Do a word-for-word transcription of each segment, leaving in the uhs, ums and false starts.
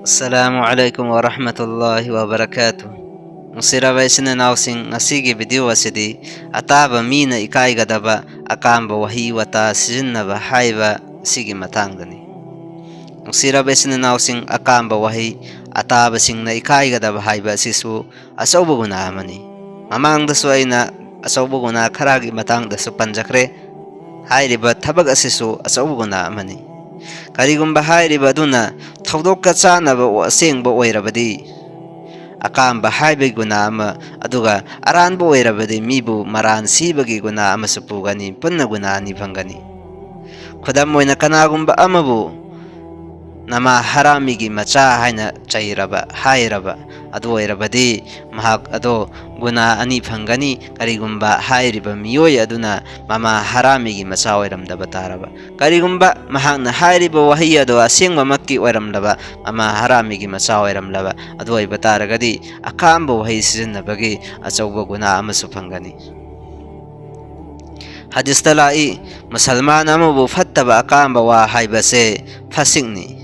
Assalamu alaikum wa rahmatullahi wa barakatuh. ꯅꯨꯡꯁꯤꯔꯕ ꯏꯆꯤꯟ ꯏꯅꯥꯎꯁꯤꯡ, ꯉꯁꯤꯒꯤ ꯚꯤꯗꯤꯑꯣ ꯑꯁꯤꯗꯤ ꯑꯇꯥꯕ ꯃꯤꯅ ꯏꯀꯥꯏꯒꯗꯕ ꯑꯀꯥꯝꯕ ꯋꯥꯍꯩ ꯋꯥꯇꯥ ꯁꯤꯖꯤꯟꯅꯕ ꯍꯥꯏꯕ ꯑꯁꯤꯒꯤ ꯃꯇꯥꯡꯗꯅꯤ꯫ ꯅꯨꯡꯁꯤꯔꯕ ꯏꯆꯤꯟ ꯏꯅꯥꯎꯁꯤꯡ, ꯑꯀꯥꯝꯕ ꯋꯥꯍꯩ, ꯑꯇꯥꯕꯁꯤꯡꯅ ꯏꯀꯥꯏꯒꯗꯕ ꯍꯥꯏꯕ ꯑꯁꯤꯁꯨ ꯑꯆꯧꯕ ꯒꯨꯅꯥ ꯑꯃꯅꯤ꯫ ꯃꯃꯥꯡꯗꯁꯨ ꯑꯩꯅ ꯑꯆꯧꯕ ꯒꯨꯅꯥ ꯈꯔꯒꯤ ꯃꯇꯥꯡꯗꯁꯨ ꯄꯟꯖꯈ꯭ꯔꯦ꯫ ꯍꯥꯏꯔꯤꯕ ꯊꯕꯛ ꯑꯁꯤꯁꯨ ꯑꯆꯧꯕ ꯒꯨꯅꯥ ꯑꯃꯅꯤ꯫ ꯀꯔꯤꯒꯨꯝꯕ ꯍꯥꯏꯔꯤꯕ ꯑꯗꯨꯅ ꯊꯧꯗꯣꯛꯀ ꯆꯥꯅꯕ ꯑꯁꯦꯡꯕ ꯑꯣꯏꯔꯕꯗꯤ, ꯑꯀꯥꯝꯕ ꯍꯥꯏꯕꯒꯤ ꯒꯨꯅꯥ ꯑꯃ, ꯑꯗꯨꯒ ꯑꯔꯥꯟꯕ ꯑꯣꯏꯔꯕꯗꯤ ꯃꯤꯕꯨ ꯃꯔꯥꯟ ꯁꯤꯕꯒꯤ ꯒꯨꯅꯥ ꯑꯃꯁꯨ ꯄꯨꯒꯅꯤ, ꯄꯨꯟꯅ ꯒꯨꯅꯥ ꯑꯅꯤ ꯐꯪꯒꯅꯤ꯫ ꯈꯨꯗꯝ ꯑꯣꯏꯅ, ꯀꯅꯥꯒꯨꯝꯕ ꯑꯃꯕꯨ ꯅꯃꯥ ꯍꯔꯥꯃꯤꯒꯤ ꯃꯆꯥ ꯍꯥꯏꯅ ꯆꯩꯔꯕ, ꯍꯥꯏꯔꯕ, ꯑꯗꯨ ꯑꯣꯏꯔꯕꯗꯤ ꯃꯍꯥꯛ ꯑꯗꯣ ꯒꯨꯅꯥ ꯑꯅꯤ ꯐꯪꯒꯅꯤ, ꯀꯔꯤꯒꯨꯝꯕ ꯍꯥꯏꯔꯤꯕ ꯃꯤꯑꯣꯏ ꯑꯗꯨꯅ ꯃꯃꯥ ꯍꯔꯥꯃꯤꯒꯤ ꯃꯆꯥ ꯑꯣꯏꯔꯝꯗꯕ ꯇꯥꯔꯕ꯫ ꯀꯔꯤꯒꯨꯝꯕ ꯃꯍꯥꯛꯅ ꯍꯥꯏꯔꯤꯕ ꯋꯥꯍꯩ ꯑꯗꯣ ꯑꯁꯦꯡꯕꯃꯛꯀꯤ ꯑꯣꯏꯔꯝꯂꯕ, ꯃꯃꯥ ꯍꯔꯥꯃꯤꯒꯤ ꯃꯆꯥ ꯑꯣꯏꯔꯝꯂꯕ ꯑꯗꯨ ꯑꯣꯏꯕ ꯇꯥꯔꯒꯗꯤ, ꯑꯀꯥꯝꯕ ꯋꯥꯍꯩ ꯁꯤꯖꯤꯟꯅꯕꯒꯤ ꯑꯆꯧꯕ ꯒꯨꯅꯥ ꯑꯃꯁꯨ ꯐꯪꯒꯅꯤ꯫ ꯍꯗꯤꯁꯇ ꯂꯥꯛꯏ, ꯃꯨꯁꯜꯃꯥꯟ ꯑꯃꯕꯨ ꯐꯠꯇꯕ ꯑꯀꯥꯝꯕ ꯋꯥ ꯍꯥꯏꯕꯁꯦ ꯐꯥꯁꯤꯛꯅꯤ꯫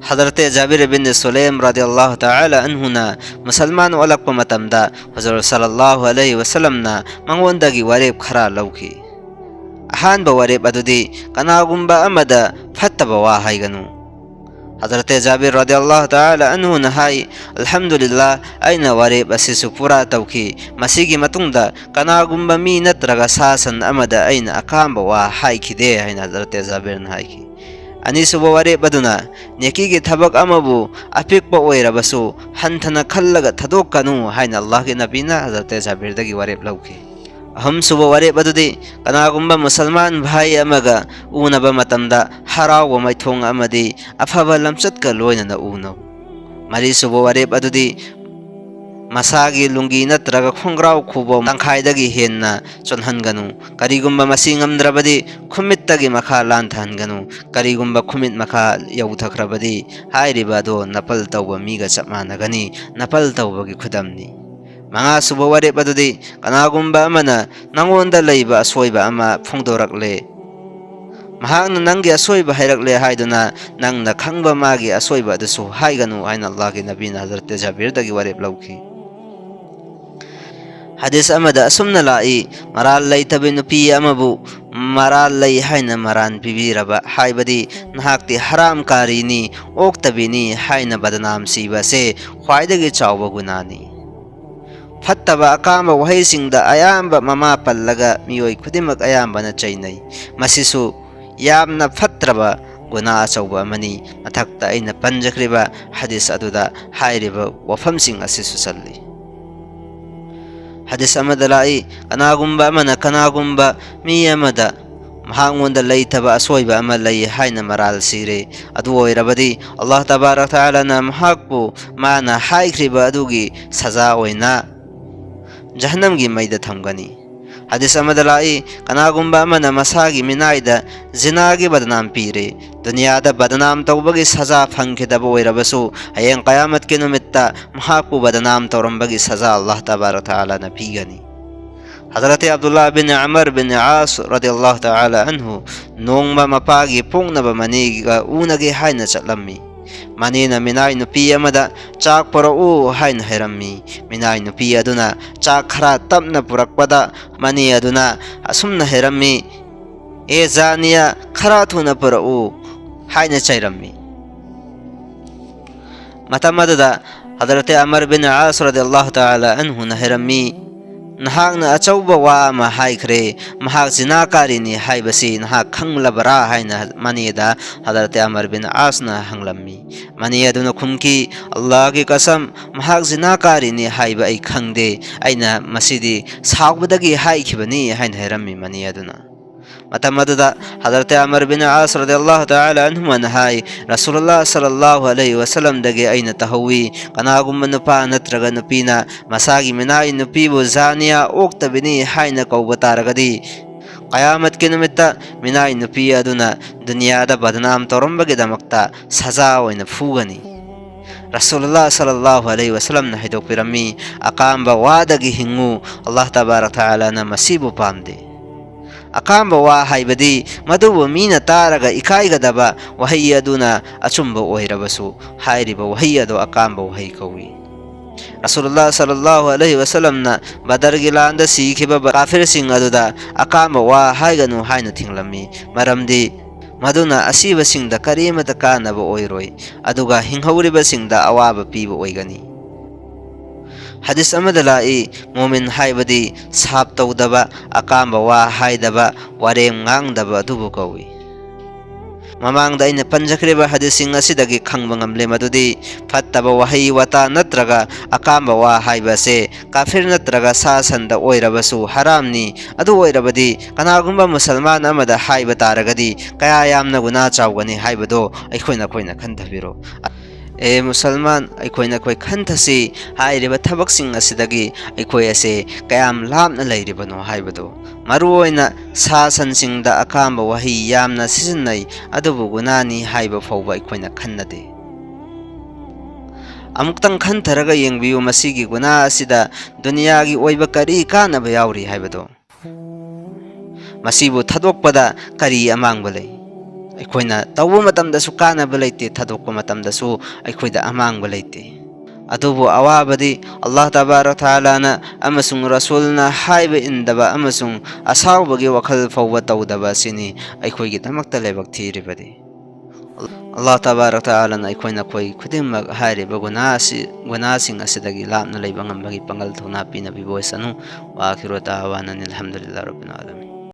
ꯍꯗꯔꯇꯦ ꯖꯥꯕꯤꯔ ꯕꯤꯟ ꯁꯨꯂꯦꯝ ꯔꯗꯤꯌꯜꯂꯥꯍꯨ ꯇꯥꯂꯥ ꯑꯟꯍꯨꯅ ꯃꯨꯁꯜꯃꯥꯟ ꯑꯣꯜꯂꯛꯄ ꯃꯇꯝꯗ ꯍꯨꯖꯨꯔ ꯁꯜꯂꯜꯂꯥꯍꯨ ꯑꯂꯩꯍꯤ ꯋꯁꯜꯂꯝꯅ ꯃꯉꯣꯟꯗꯒꯤ ꯋꯥꯔꯦꯞ ꯈꯔ ꯂꯧꯈꯤ꯫ ꯑꯍꯥꯟꯕ ꯋꯥꯔꯦꯞ ꯑꯗꯨꯗꯤ ꯀꯅꯥꯒꯨꯝꯕ ꯑꯃꯗ ꯐꯠꯇꯕ ꯋꯥ ꯍꯥꯏꯒꯅꯨ꯫ ꯍꯗꯔꯇꯦ ꯖꯥꯕꯤꯔ ꯔꯗꯤꯌꯜꯂꯥꯍꯨ ꯇꯥꯂꯥ ꯑꯟꯍꯨꯅ ꯍꯥꯏ, "ꯑꯜꯍꯝꯗꯨꯂꯤꯜꯂꯥꯍ, ꯑꯩꯅ ꯋꯥꯔꯦꯞ ꯑꯁꯤꯁꯨ ꯄꯨꯔꯥ ꯇꯧꯈꯤ꯫ ꯃꯁꯤꯒꯤ ꯃꯇꯨꯡꯗ ꯀꯅꯥꯒꯨꯝꯕ ꯃꯤ ꯅꯠꯇ꯭ꯔꯒ ꯁꯥ ꯁꯟ ꯑꯃꯗ ꯑꯩꯅ ꯑꯀꯥꯝꯕ ꯋꯥ ꯍꯥꯏꯈꯤꯗꯦ" ꯍꯥꯏꯅ ꯍꯗꯔꯇꯦ ꯖꯥꯕꯤꯔꯅ ꯍꯥꯏꯈꯤ꯫ ꯑꯅꯤꯁꯨꯕ ꯋꯥꯔꯦꯞ ꯑꯗꯨꯅ, "ꯅꯦꯀꯤꯒꯤ ꯊꯕꯛ ꯑꯃꯕꯨ ꯑꯄꯤꯛꯄ ꯑꯣꯏꯔꯕꯁꯨ ꯍꯟꯊꯅ ꯈꯜꯂꯒ ꯊꯥꯗꯣꯛꯀꯅꯨ" ꯍꯥꯏꯅ ꯑꯜꯂꯥꯍꯒꯤ ꯅꯕꯤꯅ ꯍꯗꯔꯇꯦ ꯖꯥꯕꯤꯔꯗꯒꯤ ꯋꯥꯔꯦꯞ ꯂꯧꯈꯤ꯫ ꯑꯍꯨꯝꯁꯨꯕ ꯋꯥꯔꯦꯞ ꯑꯗꯨꯗꯤ, ꯀꯅꯥꯒꯨꯝꯕ ꯃꯨꯁꯜꯃꯥꯟ ꯚꯥꯏ ꯑꯃꯒ ꯎꯅꯕ ꯃꯇꯝꯗ ꯍꯔꯥꯎꯕ ꯃꯥꯏꯊꯣꯡ ꯑꯃꯗꯤ ꯑꯐꯕ ꯂꯝꯆꯠꯀ ꯂꯣꯏꯅꯅ ꯎꯅꯧ꯫ ꯃꯔꯤꯁꯨꯕ ꯋꯥꯔꯦꯞ ꯑꯗꯨꯗꯤ, ꯃꯁꯥꯒꯤ ꯂꯨꯡꯒꯤ ꯅꯠꯇ꯭ꯔꯒ ꯈꯣꯡꯒ꯭ꯔꯥꯎ ꯈꯨꯕꯣꯝ ꯇꯪꯈꯥꯏꯗꯒꯤ ꯍꯦꯟꯅ ꯆꯣꯟꯍꯟꯒꯅꯨ꯫ ꯀꯔꯤꯒꯨꯝꯕ ꯃꯁꯤ ꯉꯝꯗ꯭ꯔꯕꯗꯤ, ꯈꯨꯃꯤꯠꯇꯒꯤ ꯃꯈꯥ ꯂꯥꯟꯊꯍꯟꯒꯅꯨ꯫ ꯀꯔꯤꯒꯨꯝꯕ ꯈꯨꯃꯤꯠ ꯃꯈꯥ ꯌꯧꯊꯈ꯭ꯔꯕꯗꯤ, ꯍꯥꯏꯔꯤꯕ ꯑꯗꯨ ꯅꯄꯜ ꯇꯧꯕ ꯃꯤꯒ ꯆꯞ ꯃꯥꯟꯅꯒꯅꯤ, ꯅꯄꯜ ꯇꯧꯕꯒꯤ ꯈꯨꯗꯝꯅꯤ꯫ ꯃꯉꯥꯁꯨꯕ ꯋꯥꯔꯦꯞ ꯑꯗꯨꯗꯤ, ꯀꯅꯥꯒꯨꯝꯕ ꯑꯃꯅ ꯅꯉꯣꯟꯗ ꯂꯩꯕ ꯑꯁꯣꯏꯕ ꯑꯃ ꯐꯣꯡꯗꯣꯔꯛꯂꯦ꯫ ꯃꯍꯥꯛꯅ ꯅꯪꯒꯤ ꯑꯁꯣꯏꯕ ꯍꯥꯏꯔꯛꯂꯦ ꯍꯥꯏꯗꯨꯅ ꯅꯪꯅ ꯈꯪꯕ ꯃꯥꯒꯤ ꯑꯁꯣꯏꯕ ꯑꯗꯨꯁꯨ ꯍꯥꯏꯒꯅꯨ ꯍꯥꯏꯅ ꯑꯜꯂꯥꯍꯒꯤ ꯅꯕꯤꯅ ꯍꯖꯔꯠ ꯖꯥꯕꯤꯔꯗꯒꯤ ꯋꯥꯔꯦꯞ ꯂꯧꯈꯤ꯫ ꯍꯗꯤꯁ ꯑꯃꯗ ꯑꯁꯨꯝꯅ ꯂꯥꯛꯏ, ꯃꯔꯥꯜ ꯂꯩꯇꯕ ꯅꯨꯄꯤ ꯑꯃꯕꯨ ꯃꯔꯥꯜ ꯂꯩ ꯍꯥꯏꯅ ꯃꯔꯥꯜ ꯄꯤꯕꯤꯔꯕ, ꯍꯥꯏꯕꯗꯤ ꯅꯍꯥꯛꯇꯤ ꯍꯔꯥꯝꯀꯥꯔꯤꯅꯤ, ꯑꯣꯛꯇꯕꯤꯅꯤ ꯍꯥꯏꯅ ꯕꯗꯅꯥꯝ ꯁꯤꯕ ꯑꯁꯦ ꯈ꯭ꯋꯥꯏꯗꯒꯤ ꯆꯥꯎꯕ ꯒꯨꯅꯥꯅꯤ꯫ ꯐꯠꯇꯕ ꯑꯀꯥꯝꯕ ꯋꯥꯍꯩꯁꯤꯡꯗ ꯑꯌꯥꯝꯕ ꯃꯃꯥ ꯄꯜꯂꯒ ꯃꯤꯑꯣꯏ ꯈꯨꯗꯤꯡꯃꯛ ꯑꯌꯥꯝꯕꯅ ꯆꯩꯅꯩ꯫ ꯃꯁꯤꯁꯨ ꯌꯥꯝꯅ ꯐꯠꯇ꯭ꯔꯕ ꯒꯨꯅꯥ ꯑꯆꯧꯕ ꯑꯃꯅꯤ꯫ ꯃꯊꯛꯇ ꯑꯩꯅ ꯄꯟꯖꯈ꯭ꯔꯤꯕ ꯍꯗꯤꯁ ꯑꯗꯨꯗ ꯍꯥꯏꯔꯤꯕ ꯋꯥꯐꯝꯁꯤꯡ ꯑꯁꯤꯁꯨ ꯆꯜꯂꯤ꯫ ꯍꯗꯤꯁ ꯑꯃꯗ ꯂꯥꯛꯏ, ꯀꯅꯥꯒꯨꯝꯕ ꯑꯃꯅ ꯀꯅꯥꯒꯨꯝꯕ ꯃꯤ ꯑꯃꯗ ꯃꯍꯥꯛꯉꯣꯟꯗ ꯂꯩꯇꯕ ꯑꯁꯣꯏꯕ ꯑꯃ ꯂꯩ ꯍꯥꯏꯅ ꯃꯔꯥꯜ ꯁꯤꯔꯦ, ꯑꯗꯨ ꯑꯣꯏꯔꯕꯗꯤ ꯑꯜꯂꯥꯍ ꯇꯕꯥꯔꯛ ꯇꯥꯂꯥꯅ ꯃꯍꯥꯛꯄꯨ ꯃꯥꯅ ꯍꯥꯏꯈ꯭ꯔꯤꯕ ꯑꯗꯨꯒꯤ ꯁꯖꯥ ꯑꯣꯏꯅ ꯖꯍꯟꯅꯝꯒꯤ ꯃꯩꯗ ꯊꯝꯒꯅꯤ꯫ ꯍꯗꯤꯁ ꯑꯃꯗ ꯂꯥꯛꯏ, ꯀꯅꯥꯒꯨꯝꯕ ꯑꯃꯅ ꯃꯁꯥꯒꯤ ꯃꯤꯅꯥꯏꯗ ꯖꯤꯅꯥꯒꯤ ꯕꯗꯅꯥꯝ ꯄꯤꯔꯦ, ꯗꯨꯅꯤꯌꯥꯗ ꯕꯗꯅꯥꯝ ꯇꯧꯕꯒꯤ ꯁꯖꯥ ꯐꯪꯈꯤꯗꯕ ꯑꯣꯏꯔꯕꯁꯨ, ꯍꯌꯦꯡ ꯀꯌꯥꯃꯠꯀꯤ ꯅꯨꯃꯤꯠꯇ ꯃꯍꯥꯛꯄꯨ ꯕꯗꯅꯥꯝ ꯇꯧꯔꯝꯕꯒꯤ ꯁꯖꯥ ꯑꯜꯂꯥꯍ ꯇꯕꯥꯔꯛ ꯇꯥꯂꯥꯅ ꯄꯤꯒꯅꯤ꯫ ꯍꯖꯔꯠ ꯑꯕꯗꯨꯜꯂꯥꯍ ꯕꯤꯟ ꯑꯃꯔ ꯕꯤꯟ ꯑꯥꯁ ꯔꯗꯤꯌꯜꯂꯥꯍꯨ ꯇꯥꯂꯥ ꯑꯟꯍꯨ ꯅꯣꯡꯃ ꯃꯄꯥꯒꯤ ꯄꯣꯛꯅꯕ ꯃꯅꯦꯒ ꯎꯅꯒꯦ ꯍꯥꯏꯅ ꯆꯠꯂꯝꯃꯤ꯫ ꯃꯅꯦꯅ ꯃꯤꯅꯥꯏ ꯅꯨꯄꯤ ꯑꯃꯗ ꯆꯥꯛ ꯄꯨꯔꯛꯎ ꯍꯥꯏꯅ ꯍꯥꯏꯔꯝꯃꯤ꯫ ꯃꯤꯅꯥꯏ ꯅꯨꯄꯤ ꯑꯗꯨꯅ ꯆꯥꯛ ꯈꯔ ꯇꯞꯅ ꯄꯨꯔꯛꯄꯗ ꯃꯅꯦ ꯑꯗꯨꯅ ꯑꯁꯨꯝꯅ ꯍꯥꯏꯔꯝꯃꯤ, "ꯑꯦ ꯖꯥꯅꯤꯌꯥ, ꯈꯔ ꯊꯨꯅ ꯄꯨꯔꯛꯎ" ꯍꯥꯏꯅ ꯆꯩꯔꯝꯃꯤ꯫ ꯃꯇꯝ ꯑꯗꯨꯗ ꯍꯖꯔꯠ ꯑꯃꯔ ꯕꯤꯟ ꯑꯥꯁ ꯔꯗꯤꯌꯜꯂꯥꯍꯨ ꯇꯥꯂꯥ ꯑꯟꯍꯨꯅ ꯍꯥꯏꯔꯝꯃꯤ, "ꯅꯍꯥꯛꯅ ꯑꯆꯧꯕ ꯋꯥ ꯑꯃ ꯍꯥꯏꯈ꯭ꯔꯦ, ꯃꯍꯥꯛ ꯖꯤꯅꯥꯀꯥꯔꯤꯅꯤ ꯍꯥꯏꯕꯁꯤ ꯅꯍꯥꯛ ꯈꯪꯂꯕꯔꯥ?" ꯍꯥꯏꯅ ꯃꯅꯦꯗ ꯍꯖꯔꯠ ꯑꯃꯔ ꯕꯤꯟ ꯑꯥꯁꯅ ꯍꯪꯂꯝꯃꯤ꯫ ꯃꯅꯦ ꯑꯗꯨꯅ ꯈꯨꯝꯈꯤ, "ꯑꯜꯂꯥꯍꯒꯤ ꯀꯁꯝ, ꯃꯍꯥꯛ ꯖꯤꯅꯥꯀꯥꯔꯤꯅꯤ ꯍꯥꯏꯕ ꯑꯩ ꯈꯪꯗꯦ, ꯑꯩꯅ ꯃꯁꯤꯗꯤ ꯁꯥꯎꯕꯗꯒꯤ ꯍꯥꯏꯈꯤꯕꯅꯤ" ꯍꯥꯏꯅ ꯍꯥꯏꯔꯝꯃꯤ ꯃꯅꯦ ꯑꯗꯨꯅ꯫ ꯃꯇꯝ ꯑꯗꯨꯗ ꯍꯖꯔꯠ ꯑꯃꯔ ꯕꯤꯟ ꯑꯥꯁ ꯔꯗꯤꯌꯜꯂꯥꯍꯨ ꯇꯥꯂꯥ ꯑꯟꯍꯨꯃꯅ ꯍꯥꯏ, "ꯔꯁꯨꯂꯨꯜꯂꯥꯍ ꯁꯜꯂꯜꯂꯥꯍꯨ ꯑꯂꯩꯍꯤ ꯋꯁꯜꯂꯝꯗꯒꯤ ꯑꯩꯅ ꯇꯥꯍꯧꯋꯤ, ꯀꯅꯥꯒꯨꯝꯕ ꯅꯨꯄꯥ ꯅꯠꯇ꯭ꯔꯒ ꯅꯨꯄꯤꯅ ꯃꯁꯥꯒꯤ ꯃꯤꯅꯥꯏ ꯅꯨꯄꯤꯕꯨ ꯖꯥꯅꯤꯌꯥ, ꯑꯣꯛꯇꯕꯤꯅꯤ ꯍꯥꯏꯅ ꯀꯧꯕ ꯇꯥꯔꯒꯗꯤ, ꯀꯌꯥꯃꯠꯀꯤ ꯅꯨꯃꯤꯠꯇ ꯃꯤꯅꯥꯏ ꯅꯨꯄꯤ ꯑꯗꯨꯅ ꯗꯨꯅꯤꯌꯥꯗ ꯕꯗꯅꯥꯝ ꯇꯧꯔꯝꯕꯒꯤꯗꯃꯛꯇ ꯁꯖꯥ ꯑꯣꯏꯅ ꯐꯨꯒꯅꯤ꯫" ꯔꯁꯨꯂꯨꯜꯂꯥꯍ ꯁꯜꯂꯜꯂꯥꯍꯨ ꯑꯂꯩꯍꯤ ꯋꯁꯜꯂꯝꯅ ꯍꯥꯏꯗꯣꯛꯄꯤꯔꯝꯃꯤ, "ꯑꯀꯥꯝꯕ ꯋꯥꯗꯒꯤ ꯍꯤꯡꯉꯨ, ꯑꯜꯂꯥꯍ ꯇꯕꯥꯔꯛ ꯇꯥꯂꯥꯅ ꯃꯁꯤꯕꯨ ꯄꯥꯝꯗꯦ꯫" ꯑꯀꯥꯝꯕ ꯋꯥ ꯍꯥꯏꯕꯗꯤ ꯃꯗꯨꯕꯨ ꯃꯤꯅ ꯇꯥꯔꯒ ꯏꯀꯥꯏꯒꯗꯕ ꯋꯥꯍꯩ ꯑꯗꯨꯅ ꯑꯆꯨꯝꯕ ꯑꯣꯏꯔꯕꯁꯨ, ꯍꯥꯏꯔꯤꯕ ꯋꯥꯍꯩ ꯑꯗꯨ ꯑꯀꯥꯝꯕ ꯋꯥꯍꯩ ꯀꯧꯏ꯫ ꯔꯁꯨꯂꯨꯜꯂꯥꯍ ꯁꯜꯂꯜꯂꯥꯍꯨ ꯑꯂꯩꯍꯤ ꯋꯁꯜꯂꯝꯅ ꯕꯗꯔꯒꯤ ꯂꯥꯟꯗ ꯁꯤꯈꯤꯕ ꯀꯥꯐꯤꯔꯁꯤꯡ ꯑꯗꯨꯗ ꯑꯀꯥꯝꯕ ꯋꯥ ꯍꯥꯏꯒꯅꯨ ꯍꯥꯏꯅ ꯊꯤꯡꯂꯝꯃꯤ, ꯃꯔꯝꯗꯤ ꯃꯗꯨꯅ ꯑꯁꯤꯕꯁꯤꯡꯗ ꯀꯔꯤꯃꯇ ꯀꯥꯟꯅꯕ ꯑꯣꯏꯔꯣꯏ, ꯑꯗꯨꯒ ꯍꯤꯡꯍꯧꯔꯤꯕꯁꯤꯡꯗ ꯑꯋꯥꯕ ꯄꯤꯕ ꯑꯣꯏꯒꯅꯤ꯫ ꯍꯗꯤꯁ ꯑꯃꯗ ꯂꯥꯛꯏ, ꯃꯣꯃꯤꯟ ꯍꯥꯏꯕꯗꯤ ꯁꯥꯞ ꯇꯧꯗꯕ, ꯑꯀꯥꯝꯕ ꯋꯥ ꯍꯥꯏꯗꯕ, ꯋꯥꯔꯦꯝ ꯉꯥꯡꯗꯕ ꯑꯗꯨꯕꯨ ꯀꯧꯏ꯫ ꯃꯃꯥꯡꯗ ꯑꯩꯅ ꯄꯟꯖꯈ꯭ꯔꯤꯕ ꯍꯗꯤꯁꯁꯤꯡ ꯑꯁꯤꯗꯒꯤ ꯈꯪꯕ ꯉꯝꯂꯦ ꯃꯗꯨꯗꯤ ꯐꯠꯇꯕ ꯋꯥꯍꯩ ꯋꯥꯇꯥ ꯅꯠꯇ꯭ꯔꯒ ꯑꯀꯥꯝꯕ ꯋꯥ ꯍꯥꯏꯕ ꯑꯁꯦ ꯀꯥꯐꯤꯔ ꯅꯠꯇ꯭ꯔꯒ ꯁꯥ ꯁꯟꯗ ꯑꯣꯏꯔꯕꯁꯨ ꯍꯔꯥꯝꯅꯤ꯫ ꯑꯗꯨ ꯑꯣꯏꯔꯕꯗꯤ ꯀꯅꯥꯒꯨꯝꯕ ꯃꯨꯁꯜꯃꯥꯟ ꯑꯃꯗ ꯍꯥꯏꯕ ꯇꯥꯔꯒꯗꯤ ꯀꯌꯥ ꯌꯥꯝꯅ ꯒꯨꯅꯥ ꯆꯥꯎꯒꯅꯤ ꯍꯥꯏꯕꯗꯣ ꯑꯩꯈꯣꯏ ꯅꯈꯣꯏꯅ ꯈꯟꯊꯕꯤꯔꯣ꯫ ꯑꯦ ꯃꯨꯁꯜꯃꯥꯟ, ꯑꯩꯈꯣꯏ ꯅꯈꯣꯏ ꯈꯟꯊꯁꯤ, ꯍꯥꯏꯔꯤꯕ ꯊꯕꯛꯁꯤꯡ ꯑꯁꯤꯗꯒꯤ ꯑꯩꯈꯣꯏ ꯑꯁꯦ ꯀꯌꯥꯝ ꯂꯥꯞꯅ ꯂꯩꯔꯤꯕꯅꯣ ꯍꯥꯏꯕꯗꯣ꯫ ꯃꯔꯨꯑꯣꯏꯅ ꯁꯥ ꯁꯟꯁꯤꯡꯗ ꯑꯀꯥꯝꯕ ꯋꯥꯍꯩ ꯌꯥꯝꯅ ꯁꯤꯖꯤꯟꯅꯩ, ꯑꯗꯨꯕꯨ ꯒꯨꯅꯥꯅꯤ ꯍꯥꯏꯕ ꯐꯥꯎꯕ ꯑꯩꯈꯣꯏꯅ ꯈꯟꯅꯗꯦ꯫ ꯑꯃꯨꯛꯇꯪ ꯈꯟꯊꯔꯒ ꯌꯦꯡꯕꯤꯌꯨ, ꯃꯁꯤꯒꯤ ꯒꯨꯅꯥ ꯑꯁꯤꯗ ꯗꯨꯅꯤꯌꯥꯒꯤ ꯑꯣꯏꯕ ꯀꯔꯤ ꯀꯥꯟꯅꯕ ꯌꯥꯎꯔꯤ ꯍꯥꯏꯕꯗꯣ꯫ ꯃꯁꯤꯕꯨ ꯊꯥꯗꯣꯛꯄꯗ ꯀꯔꯤ ꯑꯃꯥꯡꯕ ꯂꯩ? ꯑꯩꯈꯣꯏꯅ ꯇꯧꯕ ꯃꯇꯝꯗꯁꯨ ꯀꯥꯟꯅꯕ ꯂꯩꯇꯦ, ꯊꯥꯗꯣꯛꯄ ꯃꯇꯝꯗꯁꯨ ꯑꯩꯈꯣꯏꯗ ꯑꯃꯥꯡꯕ ꯂꯩꯇꯦ꯫ ꯑꯗꯨꯕꯨ ꯑꯋꯥꯕꯗꯤ ꯑꯜꯂꯥꯍ ꯇꯕꯥꯔꯛ ꯇꯥꯂꯥꯅ ꯑꯃꯁꯨꯡ ꯔꯁꯨꯜꯅ ꯍꯥꯏꯕ ꯏꯟꯗꯕ ꯑꯃꯁꯨꯡ ꯑꯁꯥꯎꯕꯒꯤ ꯋꯥꯈꯜ ꯐꯥꯎꯕ ꯇꯧꯗꯕ ꯑꯁꯤꯅꯤ ꯑꯩꯈꯣꯏꯒꯤꯗꯃꯛꯇ ꯂꯥꯏꯕꯛ ꯊꯤꯔꯤꯕꯗꯤ꯫ ꯑꯜꯂꯥꯍ ꯇꯕꯥꯔꯛ ꯇꯥꯂꯥꯅ ꯑꯩꯈꯣꯏ ꯅꯈꯣꯏ ꯈꯨꯗꯤꯡꯃꯛ ꯍꯥꯏꯔꯤꯕ ꯒꯨꯅꯥ ꯑꯁꯤ, ꯒꯨꯅꯥꯁꯤꯡ ꯑꯁꯤꯗꯒꯤ ꯂꯥꯞꯅ ꯂꯩꯕ ꯉꯝꯕꯒꯤ ꯄꯥꯡꯒꯜ ꯊꯧꯅꯥ ꯄꯤꯅꯕꯤꯕ ꯑꯣꯏꯁꯅꯨ꯫ ꯋꯥ ꯑꯈꯤꯔꯨ ꯗꯥꯋꯥꯅ ꯑꯅꯤꯜ ꯍꯝꯗꯨꯂꯤꯜꯂꯥꯍ ꯔꯕꯤꯜ ꯑꯥꯂꯃꯤꯟ꯫